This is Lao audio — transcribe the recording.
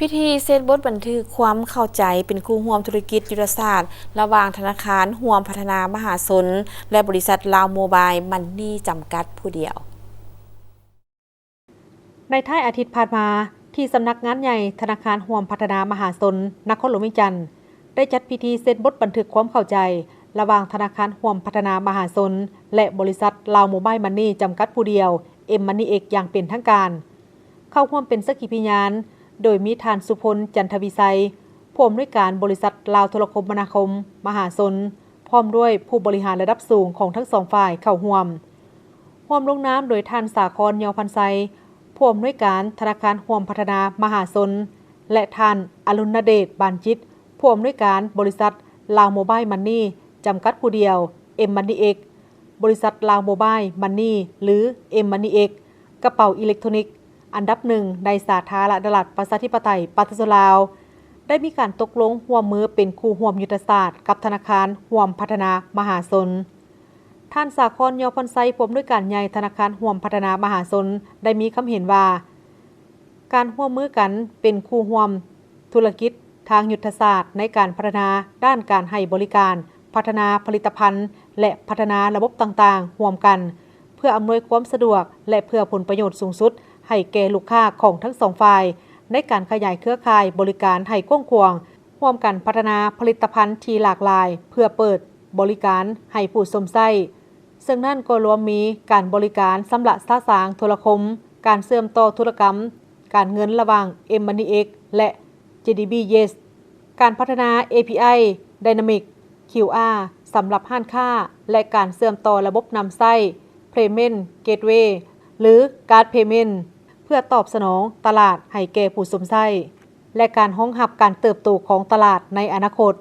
ພິທີເຊັນບົດບັນທຶກຄວາມເຂົ້າໃຈເປັນຄູ່ຮ່ວມທຸລະກິດຍຸດທະສາດ ລະຫວ່າງທະນາຄານຮ່ວມພັດທະນາມະຫາຊົນ ແລະ ບໍລິສັດລາວໂມບາຍມັນນີຈຳກັດຜູ້ດຽວ. ໃນທ້າຍອາທິດຜ່ານມາ, ທີ່ສຳນັກງານໃຫຍ່ທະນາຄານຮ່ວມພັດທະນາມະຫາຊົນ ນະຄອນຫຼວງວຽງຈັນ ໄດ້ຈັດພິທີເຊັນບົດບັນທຶກຄວາມເຂົ້າໃຈ ລະຫວ່າງທະນາຄານຮ່ວມພັດທະນາມະຫາຊົນ ແລະ ບໍລິສັດລາວໂມບາຍມັນນີຈຳກັດຜູ້ດຽວ M Money X ຢ່າງເປັນທາງການ. ເຂົ້າຮ່ວມເປັນສັກຂີພິຍານ ໂດຍມີທ່ານ ສຸພົນ ຈັນທະວິໄຊ ຜູ້ອຳນວຍການບໍລິສັດລາວໂທລະຄົມມະນາຄົມມະຫາຊົນ ພ້ອມດ້ວຍຜູ້ບໍລິຫານລະດັບສູງຂອງທັງສອງຝ່າຍເຂົ້າຮ່ວມ. ຮ່ວມລົງນາມໂດຍທ່ານ ສາຄອນ ຍໍພັນໄຊ ຜູ້ອຳນວຍການທະນາຄານຮ່ວມພັດທະນາມະຫາຊົນ ແລະ ທ່ານ ອະລຸນນະເດດ ບານຈິດ ຜູ້ອຳນວຍການບໍລິສັດລາວໂມບາຍມັນນີຈຳກັດຜູ້ດຽວ M Money X ບໍລິສັດລາວໂມບາຍມັນນີ ຫຼື M Money X ກະເປົາອີເລັກໂທຣນິກອັນດັບໜຶ່ງໃນສາທາລະນະລັດປະຊາທິປະໄຕປະຊາຊົນລາວ ໄດ້ມີການຕົກລົງຮ່ວມມືເປັນຄູ່ຮ່ວມຍຸດທະສາດກັບທະນາຄານຮ່ວມພັດທະນາມະຫາຊົນ. ທ່ານ ສາຄອນ ຍໍພັນໄຊ ຜູ້ອຳນວຍການໃຫຍ່ທະນາຄານຮ່ວມພັດທະນາມະຫາຊົນ ໄດ້ມີຄຳເຫັນວ່າ ການຮ່ວມມືກັນເປັນຄູ່ຮ່ວມທຸລະກິດທາງຍຸດທະສາດໃນການພັດທະນາດ້ານການໃຫ້ບໍລິການ, ພັດທະນາຜະລິດຕະພັນ ແລະ ພັດທະນາລະບົບຕ່າງໆຮ່ວມກັນ ເພື່ອອຳນວຍຄວາມສະດວກ ແລະ ເພື່ອຜົນປະໂຫຍດສູງສຸດໃຫ້ແກ່ລູກຄ້າຂອງທັງສອງຝ່າຍ ໃນການຂະຫຍາຍເຄືອຂ່າຍບໍລິການໃຫ້ກວ້າງຂວາງ, ຮ່ວມກັນພັດທະນາຜະລິດຕະພັນທີ່ຫຼາກຫຼາຍ ເພື່ອເປີດບໍລິການໃຫ້ຜູ້ຊົມໃຊ້, ເຊິ່ງນັ້ນກໍລວມມີການບໍລິການຊຳລະສະສາງໂທລະຄົມ, ການເຊື່ອມຕໍ່ທຸລະກຳການເງິນລະຫວ່າງ M Money X ແລະ JDB Yes, ການພັດທະນາ API Dynamic QR ສຳລັບຮ້ານຄ້າ ແລະ ການເຊື່ອມຕໍ່ລະບົບນຳໃຊ້ Payment Gateway ຫຼື Card Payment ເພື່ອຕອບສະໜອງຕະຫຼາດໃຫ້ແກ່ຜູ້ຊົມໃຊ້ ແລະ ການຮອງຮັບການເຕີບໂຕຂອງຕະຫຼາດໃນອະນາຄົດ.